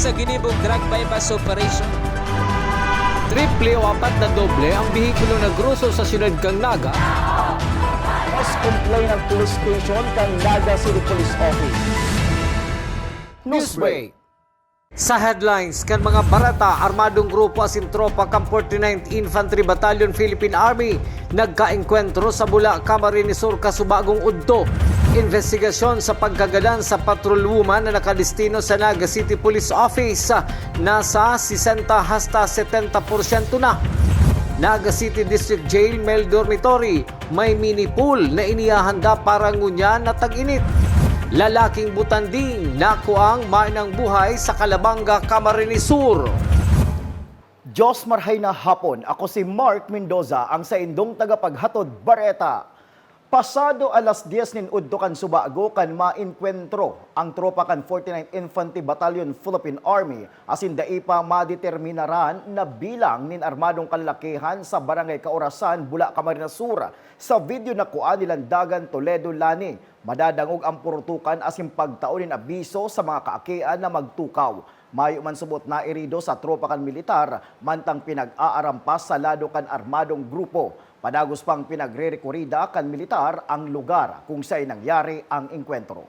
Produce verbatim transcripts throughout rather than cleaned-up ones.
Sa ginibong drug buy-bust operation. Triple o apat na doble ang behikulo na groso sa siyudad kan Naga. Mas complain ang police station kan Naga City Police Office. Newsbreak. Sa headlines kan mga bareta, armadong grupo asin tropa kan forty-ninth Infantry Battalion Philippine Army nagkaengkwentro sa Bula, Camarines Sur, kasubagong udto. Investigasyon sa pagkagadan sa patrol woman na nakadestino sa Naga City Police Office nasa sesenta hasta setenta porsyento na. Naga City District Jail, male dormitory, may mini pool na inihahanda para ngunyan na tag-init. Lalaking butanding nakuang mayo nang buhay sa Calabanga, Camarines Sur. Diyos marhay na hapon. Ako si Mark Mendoza, ang saindong tagapaghatod bareta. Pasado alas dyes nin udto kan subago kan maengkwentro ang tropa kan forty-ninth Infantry Battalion Philippine Army asin dai pa madeterminaran na bilang nin armadong kalalakihan sa Barangay Kaurasan, Bula, Camarines Sur. Sa video na kua ni Landagan Toledo Lani, madadangog ang purutukan asin pagtao nin abiso sa mga kaakian na magtukaw. Mayo man subot nairido sa tropa kan militar, mantang pinag-aarampas sa lado kan armadong grupo. Padagos pang pinagre-rekorida kan militar ang lugar kung saen nangyari ang engkwentro.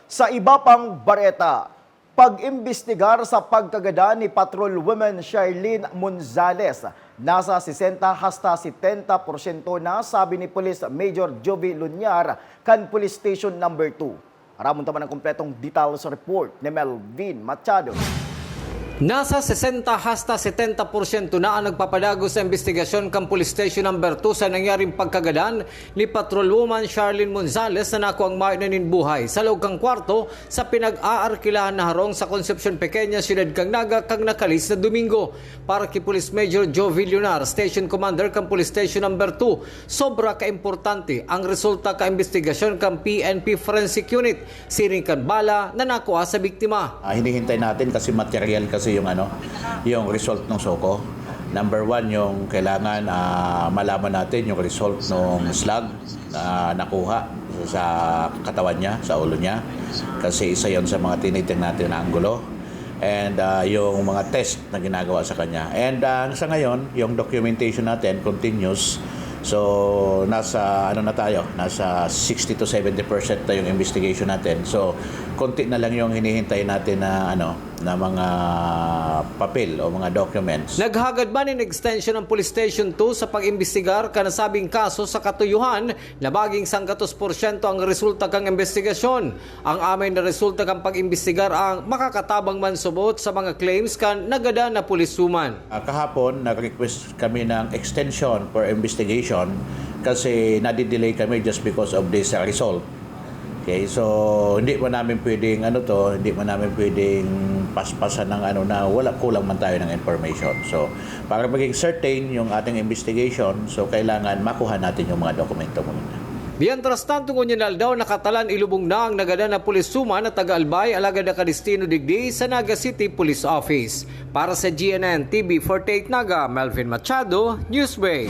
Sa iba pang bareta, pag-imbestigar sa pagkagadan ni Patrol Woman Charlene Monzales, nasa sesenta hasta setenta porsyento na, sabi ni Police Major Jovi Lunyar kan Police Station Number two. Aramon ta man ang kompletong detalye sa report ni Melvin Machado. Nasa sesenta hasta setenta porsyento na ang nagpapadagos sa imbestigasyon kan Police Station Number two sa nangyaring pagkagadan ni Patrolwoman Charlene Monzales na nakuang mayo na nin buhay sa laog kan kwarto sa pinag-aarkilahan na harong sa Concepcion Pequeña, siyudad kan Naga, kan nakalis na Domingo. Para ki Police Major Joe Villunar, Station Commander kan Police Station Number two, sobra kaimportante ang resulta kan imbestigasyon kan P N P Forensic Unit siring kan bala na nakua sa biktima. Ah, hinihintay natin kasi material kasi yung ano, yung result ng SOCO. Number one, yung kailangan, ah, malaman natin yung result ng slug na nakuha sa katawan niya, sa ulo niya. Kasi isa yon sa mga tinitingnan natin na anggulo. And, ah, yung mga test na ginagawa sa kanya. And, ah, sa ngayon, yung documentation natin continues. So, nasa, ano na tayo, nasa sixty to seventy percent na yung investigation natin. So, konti na lang yung hinihintay natin na, ano, na mga papel o mga documents. Naghagad man nin extension ang Police Station two sa pag-imbestigar kan nasabing kaso sa katuyuhan na maging sanggatos porsyento ang resulta kan imbestigasyon. Ang amay na resulta kan pag-imbestigar ang makakatabang man subot sa mga claims kan nagadan na policewoman. Ah, kahapon, nag-request kami ng extension for investigation kasi nadidelay kami just because of this, ah, result. Okay, so hindi mo namin pwedeng ano to, hindi mo namin pwedeng paspasan ng ano na wala, kulang man tayo ng information. So, para maging certain yung ating investigation, so kailangan makuha natin yung mga dokumento muna. Mientras tanto, ngunyan na aldaw, nakatalan ilubong na ang nagadan na policewoman na taga Albay, alagad nakadestino digdi sa Naga City Police Office. Para sa G N N T V forty-eight Naga, Melvin Machado, Newsbreak.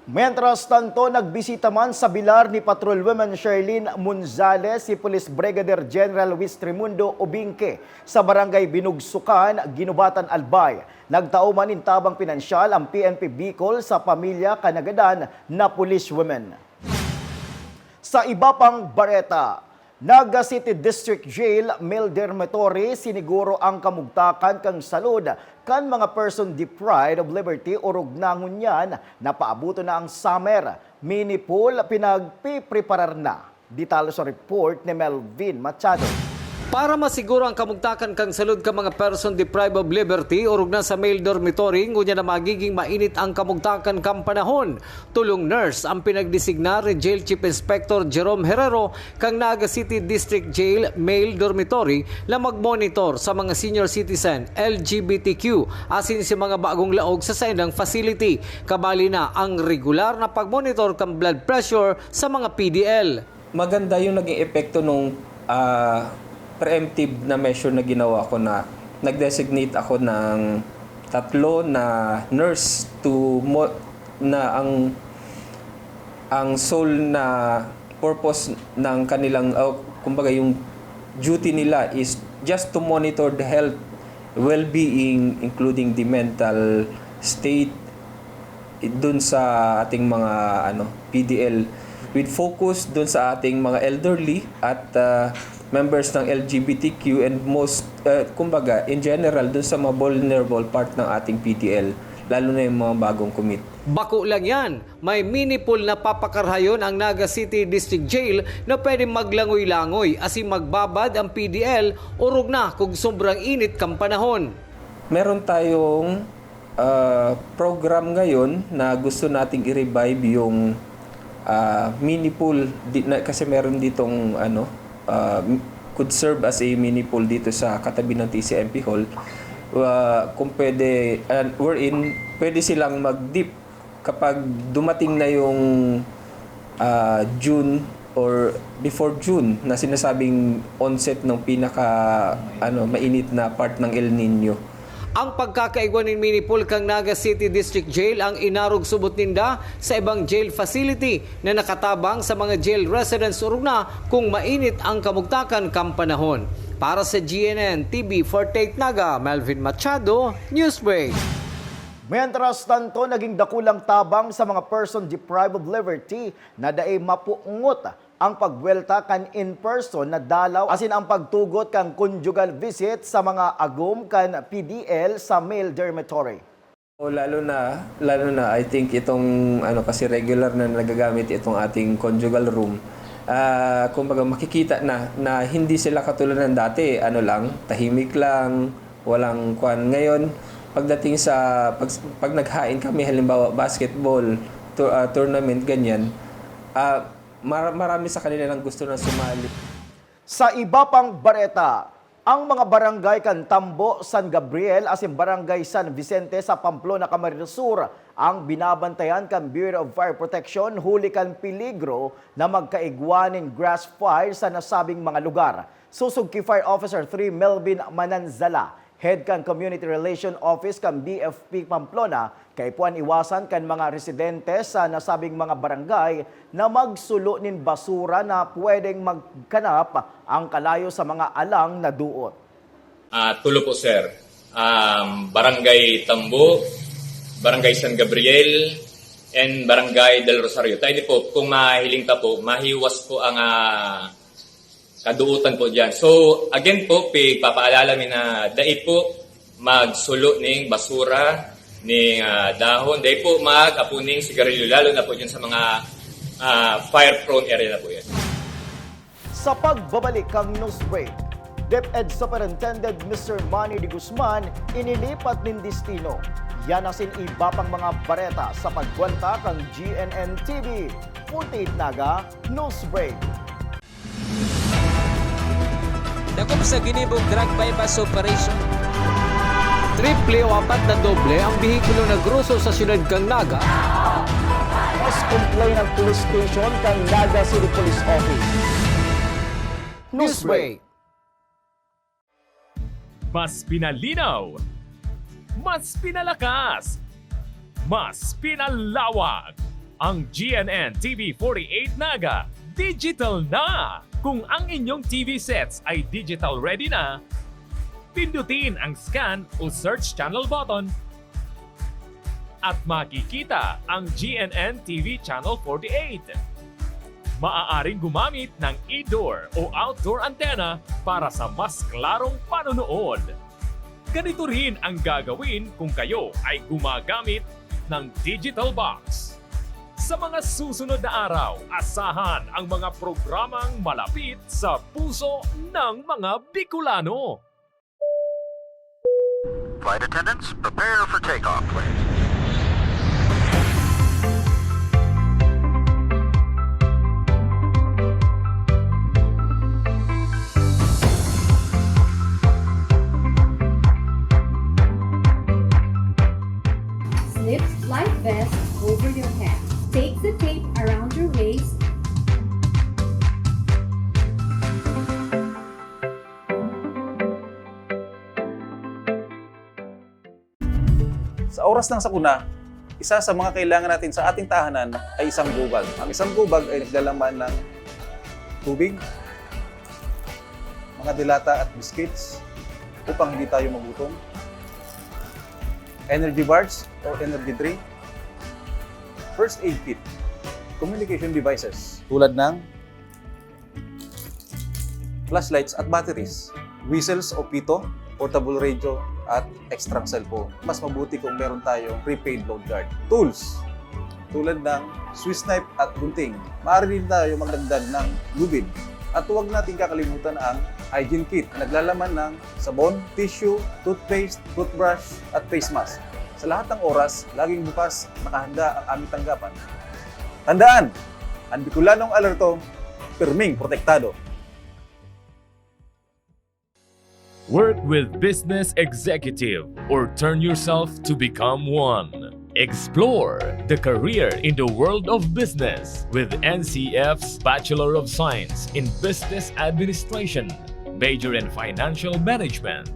Mientras tanto, nagbisita man sa bilar ni Patrol Woman Charlene Monzales si Police Brigadier General Luis Trimundo Obinque sa Barangay Binugsukan, Guinobatan, Albay. Nagtao man nin tabang pinansyal ang P N P Bicol sa pamilya kan nagadan na policewoman. Sa iba pang bareta, Naga City District Jail Male Dormitory siniguro ang kamugtakan kan salud kan mga person deprived of liberty orog na ngunyan na paaboton na ang summer. Mini pool pinagpipreparar na. Detalye sa report ni Melvin Machado. Para masiguro ang kamugtakan kan salud kan mga person deprived of liberty orog na sa male dormitory, ngunyan na magiging mainit ang kamugtakan kan panahon. Tolong nurse ang pinagdesignar ni Jail Chief Inspector Jerome Herrero kan Naga City District Jail Male Dormitory na magmonitor sa mga senior citizen, L G B T Q, asin sa mga bagong laog sa saindang facility. Kabali na ang regular na pagmonitor kan blood pressure sa mga P D L. Maganda yung naging epekto nung, ah, preemptive na measure na ginawa ko, na nag-designate ako ng tatlo na nurse to mo-, na ang, ang sole na purpose ng kanilang, oh, kumbaga, yung duty nila is Just to monitor the health, well-being, including the mental state, dun sa ating mga, ano, P D L, with focus dun sa ating mga elderly at, ah, members ng L G B T Q and most, ah, kumbaga, in general, dun sa mga vulnerable part ng ating P D L, lalo na yung mga bagong commit. Bako lang yan, may mini pool na papakarhayon ang Naga City District Jail na pwede maglangoy-langoy, asin magbabad ang P D L, orog na kung sobrang init kan panahon. Meron tayong, ah, program ngayon na gusto nating i-revive yung, ah, mini pool. Di, na, kasi meron ditong, ano, ah, could serve as a mini pool dito sa katabi ng T C M P Hall. Ah, kung pwede, ah, wherein pwede silang mag-dip kapag dumating na yung, ah, June or before June na sinasabing onset ng pinaka, ano, mainit na part ng El Niño. Ang pagkakaigwa nin mini pool kan Naga City District Jail ang inarog subot ninda sa ibang jail facility na nakatabang sa mga jail residents orog na kung mainit ang kamugtakan kan panahon. Para sa G N N T V forty-eight Naga, Melvin Machado, Newsbreak. Mientras tanto, naging dakulang tabang sa mga person deprived of liberty na dai mapungot ang pagbuwelta kan in-person na dalaw asin ang pagtugot kan conjugal visit sa mga agom kan P D L sa male dormitory. O, lalo na, lalo na, I think itong, ano, kasi regular na nagagamit itong ating conjugal room. Ah, kumbaga, makikita na, na hindi sila katulad ng dati, ano lang, tahimik lang, walang kwan. Ngayon, pagdating sa, pag, pag naghain kami, halimbawa, basketball, tour-, ah, tournament, ganyan, ah, mar-, marami sa kanila nang gusto na sumali. Sa iba pang bareta, ang mga barangay kan Tambo, San Gabriel asin Barangay San Vicente sa Pamplona, Camarines Sur, ang binabantayan kan Bureau of Fire Protection huli kan peligro na magkaigwa nin grass fire sa nasabing mga lugar. Sosog ki Fire Officer three Melvin Mananzala, head kan Community Relation Office kan B F P Pamplona, kaipuhan iwasan kan mga residente sa nasabing mga barangay na magsulo nin basura na pwedeng magkanap ang kalayo sa mga alang na duot. Ah, tulo po, sir. Um, Barangay Tambo, Barangay San Gabriel, and Barangay Del Rosario. Tayo po, kung mahiling ta po, mahiwas po ang, ah, kaduotan po diyan. So, again po, pigpapaalala mi na dai po magsulo ning basura, ning, ah, dahon. Dai po mag-apo ning sigarilyo, lalo na po diyan sa mga, ah, fire-prone area na po yan. Sa pagbabalik kan Newsbreak, DepEd Superintendent Mister Manny de Guzman inilipat nin destino. Yan asin iba pang mga bareta sa pagkwenta kan G N N T V forty-eight Naga Newsbreak. Dakop sa ginibong drug buy-bust operation. Triple o apat na doble ang behikulo na groso sa siyudad kan Naga. Mas complain ang police station kan Naga City Police Office. Newsbreak. Mas pinalinaw, mas pinalakas, mas pinalawak. Ang G N N T V forty-eight Naga digital na! Kung ang inyong T V sets ay digital ready na, pindutin ang scan o search channel button at makikita ang G N N T V Channel forty-eight. Maaaring gumamit ng indoor o outdoor antenna para sa mas klarong panonood. Ganito rin ang gagawin kung kayo ay gumagamit ng digital box. Sa mga susunod na araw, asahan ang mga programang malapit sa puso ng mga Bicolano. Flight attendants, prepare for takeoff, please. Slip life vest over your head. Take the tape around your waist. Sa oras ng sakuna, isa sa mga kailangan natin sa ating tahanan ay isang gubag. Ang isang gubag ay naglalaman ng tubig, mga delata at biscuits upang hindi tayo magutom, energy bars or energy drink, first aid kit, communication devices tulad ng flashlights at batteries, whistles o pito, portable radio, at extra cellphone. Mas mabuti kung meron tayong prepaid load guard. Tools, tulad ng Swiss knife at gunting. Maaari din tayo magdagdag ng lubid. At huwag nating kakalimutan ang hygiene kit na naglalaman ng sabon, tissue, toothpaste, toothbrush, at face mask. Sa lahat ng oras, laging bukas, nakahanda ang aming tanggapan. Tandaan, ang Bicolanong alerto, pirming protektado. Work with Business Executive or turn yourself to become one. Explore the career in the world of business with N C F's Bachelor of Science in Business Administration, major in Financial Management.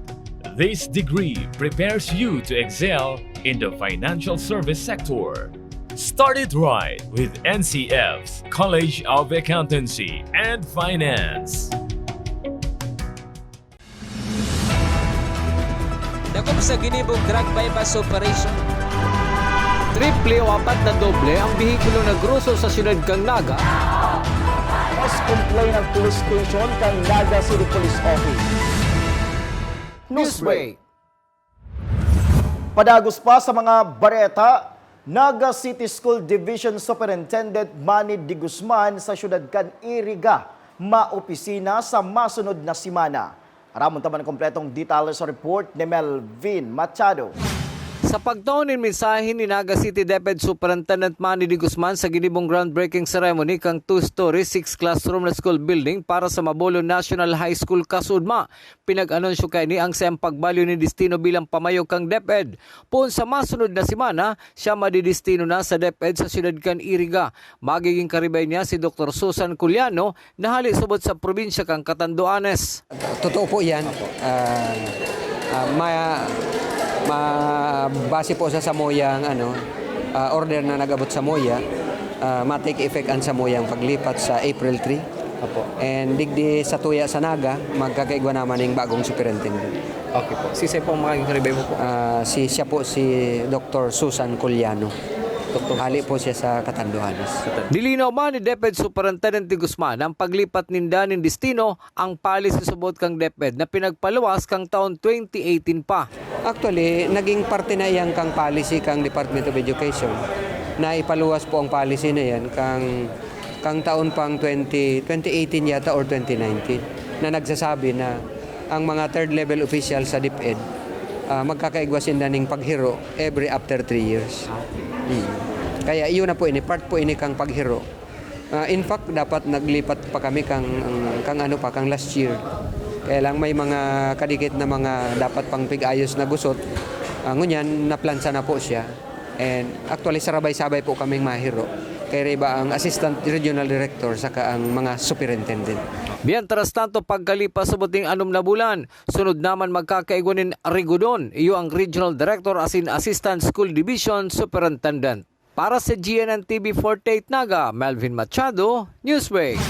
This degree prepares you to excel in the financial service sector. Start it right with N C F's College of Accountancy and Finance. Dakop sa ginibong drug buy-bust operation. Triple o apat na doble ang behikulo na groso sa siyudad kan Naga. Mas complain ang police station kan Naga City Police Office. Newsbreak. Padagos pa sa mga bareta, Naga City School Division Superintendent Manny de Guzman sa siyudad kan Iriga maopisina sa masunod na semana. Aramon ta man kompletong detalye sa report ni Melvin Machado. Sa pagtao nin mensahe ni Naga City DepEd Superintendent Manny de Guzman sa ginibong groundbreaking ceremony kan two-story, six-classroom na school building para sa Mabolo National High School, Kasudma, pinag-anunsyo kaini ang saiyang pagbalyo ni destino bilang pamayo kan DepEd. Poon sa masunod na semana, siya madidestino na sa DepEd sa siyudad kan Iriga. Magiging karibay niya si Doktor Susan Culiano na hali subot sa probinsya kan Catanduanes. Totoo po yan. Ah, ah, ma, ma, base po sa samuyang ano, ah, order na nag-abot samuya, ah, ma-take effect ang samuyang paglipat sa April three. Opo. And digdi sa tuya sa Naga, magkakaigwa naman ng bagong superintendent. Okay po. Si Sir po ang makakikiribay mo po? Ah, si siya po si Doktor Susan Culiano. Doktor Hali po siya sa Catanduanes. Nilinaw man ni DepEd Superintendent de Guzman ang paglipat ninda nin destino ang policy subot kan DepEd na pinagpaluwas kan taon twenty eighteen pa. Actually, naging parte na yan kang policy kang Department of Education na ipaluwas po ang policy na yan kang, kang taon pang twenty, twenty eighteen yata or twenty nineteen na nagsasabi na ang mga third level official sa DepEd, ah, magkakaigwa sinda ning paghiro every after three years. Mm. Kaya iyon na po ini, part po ini kang paghiro. Ah, in fact, dapat naglipat pa kami kang, kang ano pa, kang last year. Kaya lang may mga kadikit na mga dapat pang pig-ayos na gusot. Ah, ngunyan, naplansa na po siya. And actually, sarabay-sabay po kaming mahiro. Kay Reba ang Assistant Regional Director saka ang mga Superintendent. Mientras tanto, pagkalipas subot ning anom na bulan, sunod naman magkakaigwa nin rigodon, iyo ang Regional Director asin Assistant School Division Superintendent. Para sa G N N T V forty-eight Naga, Melvin Machado, Newsbreak.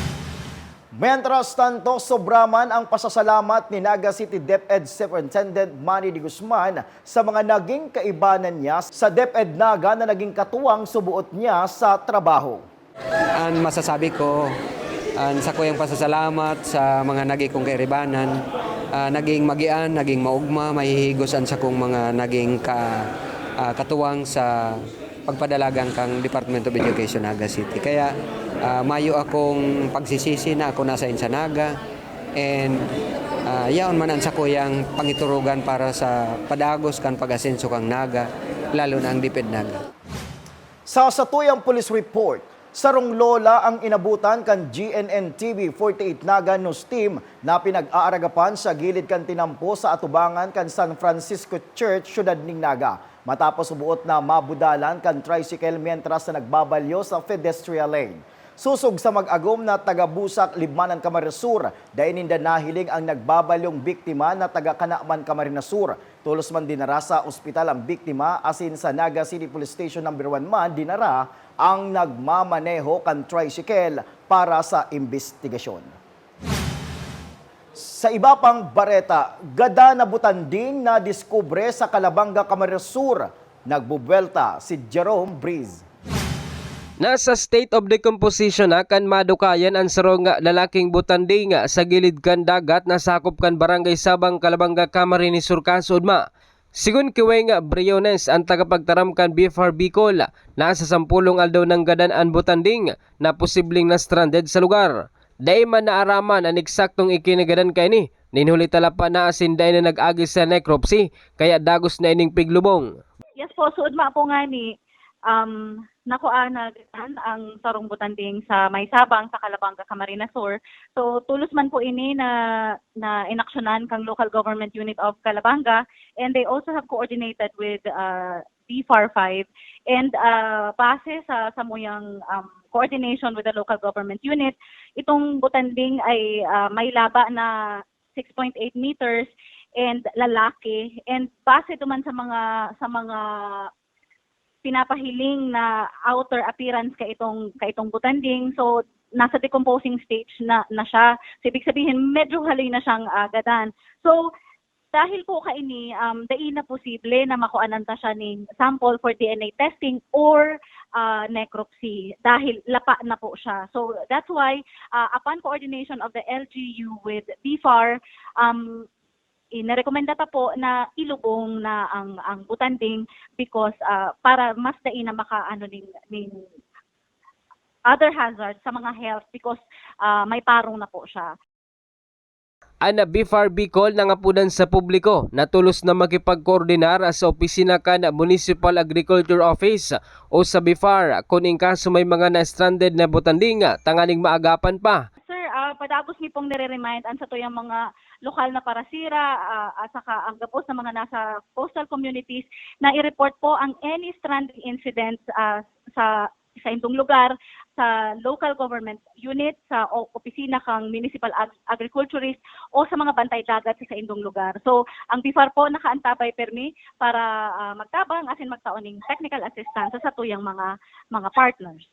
Mientras tanto, sobra man ang pasasalamat ni Naga City DepEd Superintendent Manny de Guzman sa mga naging kaibanan niya sa DepEd Naga na naging katuwang subuot niya sa trabaho. Ang masasabi ko, ang sakuyang pasasalamat sa mga naging kong kairibanan, ah, naging magian, naging maugma, mahihigos ang sakong mga naging ka, ah, katuwang sa pagpadalagan kang Department of Education Naga City. Kaya, ah, mayo akong pagsisisi na ako nasa Insa Naga. And, ah, yaon man ang sakuyang pangiturugan para sa padagos kan pag-asenso kang Naga, lalo na ang DepEd Naga. Sa satuyang police report, sarong lola ang inabutan kan G N N T V forty-eight Naga News Team na pinag-aaragapan sa gilid kan tinampo sa atubangan kan San Francisco Church, siyudad ning Naga. Matapos buot na mabudalan kan tricycle mientras na nagbabalyo sa pedestrian lane. Sosog sa mag-agom na taga Busak, Libmanan, Camarines Sur, dai ninda nahiling ang nagbabalyong biktima na taga Canaman, Camarines Sur. Tolos man dinara sa ospital ang biktima asin sa Naga City Police Station Number One man dinara ang nagmamaneho kan tricycle para sa imbestigasyon. Sa iba pang bareta, gadan na butanding nadiskubre sa Calabanga, Camarines Sur. Nagbubuwelta si Jerome Breeze. Nasa state of decomposition na kan madukayan an sarong lalaking butanding sa gilid kan dagat na sakop kan Barangay Sabang, Calabanga, Camarines Sur, kasuodma. Sigon ki Weng Briones, an tagapagtaram kan BFAR Bicol, nasa sampulong aldaw nang gadan an butanding na posibleng na-stranded sa lugar. Dai man naaraman an eksaktong ikinagadan kaini, nin huli ta lapa na asin dai na nag-agi sa necropsy, kaya dagos na ining piglubong. Yes po, suod ma po ngani, um, nakuha na gadan ang sarong butanding sa May Sabang, sa Calabanga, Camarines Sur. So, tolos man po ini na, na inaksyonan kang Local Government Unit of Calabanga, and they also have coordinated with, uh, BFAR five. And, ah, base sa samuyang, um, coordination with the local government unit, itong butanding ay, ah, may laba na six point eight meters and lalaki. And base duman sa mga, sa mga pinapahiling na outer appearance ka itong, ka itong butanding, so nasa decomposing stage na, na siya. So, ibig sabihin, medyo haloy na siyang, ah, gadan. So, dahil po kaini, um, dai na posible na makuanan ta siya ning sample for D N A testing or, ah, necropsy dahil lapa na po siya. So, that's why, ah, upon coordination of the L G U with BFAR, um, inarekomenda ta po na ilubong na ang, ang butanding because, ah, para mas dai na makaano ning, ning other hazard sa mga health because, ah, may parong na po siya. An BFAR Bicol nangapodan sa publiko na tolos na makipagkoordinar sa opisina kan Municipal Agriculture Office o sa BFAR kun in kaso may mga na-stranded na butanding tanganing maagapan pa. Sir, ah, padagos mi pong nire-remind an satuyang mga lokal na parasira, ah, at saka ang gabos na mga nasa coastal communities na i-report po ang any stranding incidents, ah, sa, sa indong lugar, sa local government unit, sa o-, opisina kang municipal ag-, agriculturist o sa mga bantay dagat sa, sa indong lugar. So, ang BFAR po nakaantabay permi para, ah, magtabang asin magtao ning technical assistance sa satuyang mga, mga partners.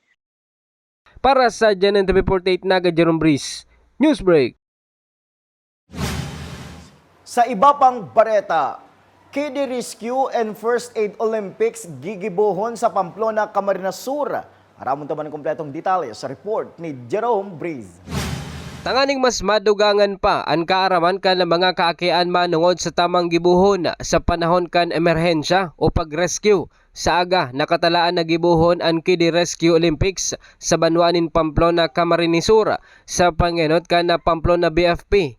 Para sa G N N T V forty-eight Naga, Jerome Breeze, Newsbreak. Sa iba pang bareta, Kiddie Rescue and First Aid Olympics gigibohon sa Pamplona, Camarines Sur. Aramon ta man an kompletong detalye sa report ni Jerome Breeze. Tanganing mas madugangan pa an kaaraman kan mga kaakian manongod sa tamang gibohon sa panahon kan emerhensya o pag-rescue, sa aga, nakatalaan na gibohon an Kiddie Rescue Olympics sa banwaan nin Pamplona, Camarines Sur, sa pangenot kan Pamplona B F P.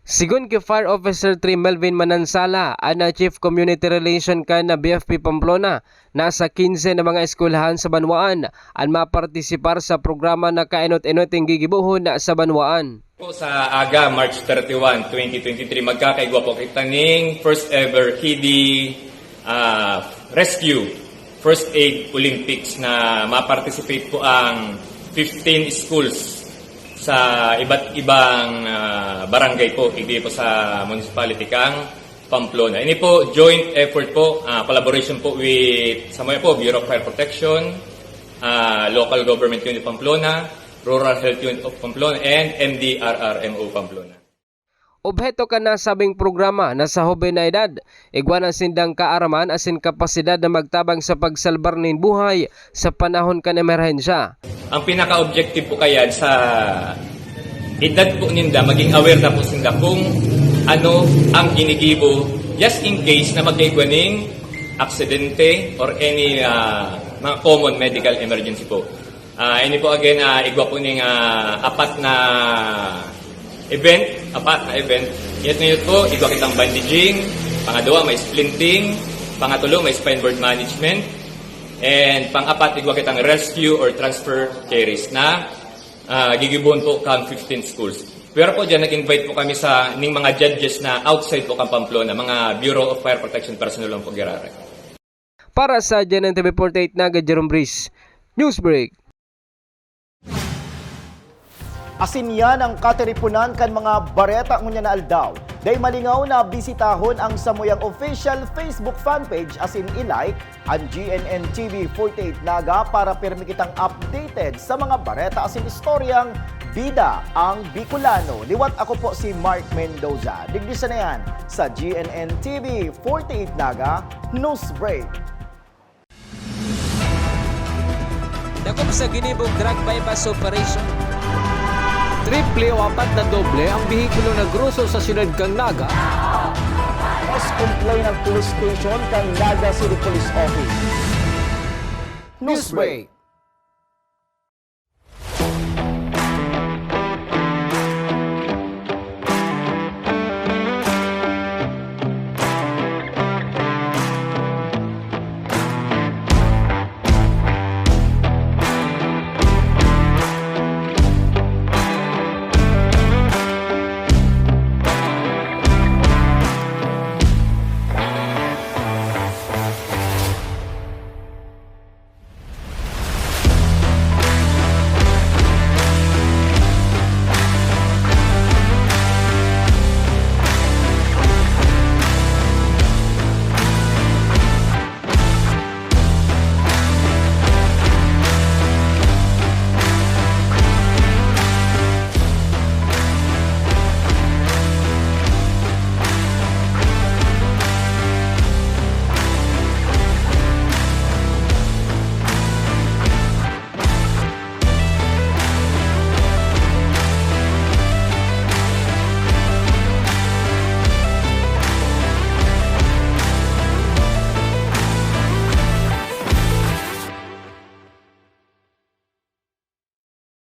Sigon ki Fire Officer three Melvin Manansala, an Chief Community Relation kan B F P Pamplona, nasa quince na mga eskwelahan sa banwaan an mapartisipar sa programa na kaenot-enot ning gigibohon sa banwaan. Po sa aga, March thirty-one, twenty twenty-three, magkakaigwa po kita ning first ever Kiddie, ah, Rescue First Aid Olympics na ma-participate po ang fifteen schools sa iba't ibang, ah, barangay po, igdi po sa municipality kang Pamplona. Ini po, joint effort po, ah, collaboration po with, sa mga po, Bureau of Fire Protection, ah, Local Government Unit Pamplona, Rural Health Unit of Pamplona, and M D R R M O Pamplona. Obheto kan nasabing programa na sa hoben na edad, igwa na sindang kaaraman asin kapasidad na magtabang sa pagsalbar nin buhay sa panahon kan emerhensya. Ang pinaka-objective po kaya sa edad po ninda, maging aware na po sinda kung ano ang ginigibo just in case na magkaigwa ning aksidente or any, ah, mga common medical emergency po. Ah, ini po again, ah, igwa po ning, ah, apat na event, apat na event. Inot-inot po, igwa kitang bandaging, pangadwa may splinting, pangatulo may spine board management, and pang-apat igwa kitang rescue or transfer carries na, ah, gigibohon po kang fifteen schools. Pero po dyan, nag-invite po kami sa ning mga judges na outside po kang Pamplona, mga Bureau of Fire Protection personnel lang po giraray. Para sa G N N T V forty-eight Naga, Jerome Breeze, Newsbreak. Asin yan ang katiriponan kan mga bareta ngunyan na aldaw. Dai malingaw na bisitahon ang samuyang official Facebook fanpage asin i-like an G N N T V forty-eight Naga para pirmi kitang updated sa mga bareta asin istoryang Bida ang Bicolano. Liwat, ako po si Mark Mendoza. Digdi sa na yan sa G N N T V forty-eight Naga News Break. Dakop sa ginibong drug buy-bust operation. Triple o apat na doble ang behikulo na groso sa siyudad kan Naga. Mas complain ang police station kan Naga City Police Office. Newsbreak.